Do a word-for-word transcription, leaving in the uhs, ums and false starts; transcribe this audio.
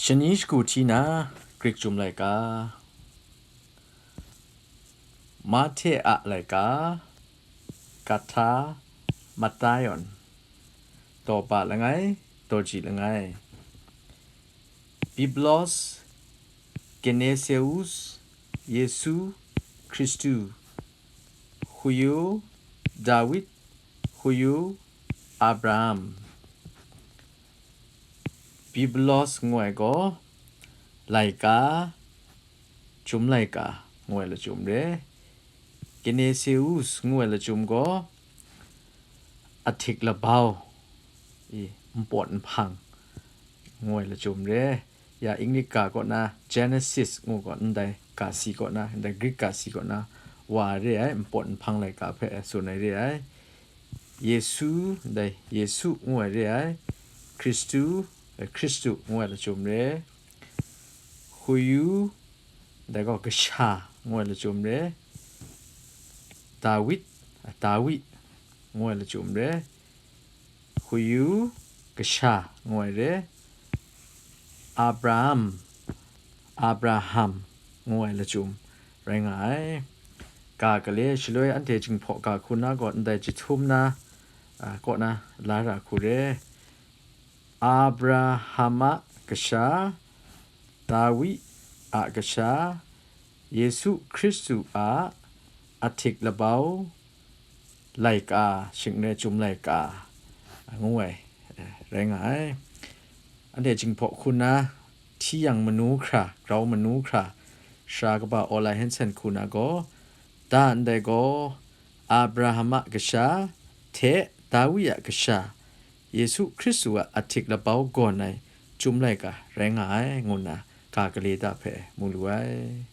Shani shagu hti na Grik Chyum Laika. Mahte a laika, Gatha, Mataion, daw ba langai, daw ji langai. Biblos, Geneseus, Yesu, Hkristu, Huyu, Dawid, Huyu, Abraham. Biblos ngu ai gaw, laika, Chyum Laika ngu ai lachyum re. Geneseus ngu ai lachyum gaw, ahtik labau, i, npawt nhpang ngu ai lachyum re. Ya English ga kaw na Genesis ngu gaw, ndai ga si kaw na, ndai Greek ga si kaw na, wa re ai, npawt nhpang laika hpe tsun ai re ai. Yesu, ndai Yesu ngu ai re ai. Hkristu, eh, Hkristu ngu ai lachyum re. Huyu, ndai gaw kasha ngu ai lachyum re. Dawid, Dawi ngu ai lachyum re. Huyu, kasha ngu ai re. Abraham, Abraham ngu ai lachyum rai nga ai. Ga gale shaloi anhte Jinghpaw ga hku na gaw ndai jahtum na, a, kaw na la ra hku re. Abraham a kasha, Dawi a kasha, Yesu Hkristu a ahtik labau, laika, shing n rai Chyum Laika, ngu ai, eh, rai nga ai. Anhte Jinghpaw hku na, hti yang manu hkra, grau manu hkra, sara kaba Ola Hansen hku na gaw, da ndai gaw, Abraham a kasha hte Dawi a kasha, Yesu Hkristu a ahtik labau gawn ai Chyum Laika rai nga ai, ngu nna ga gale da hpe mu lu ai.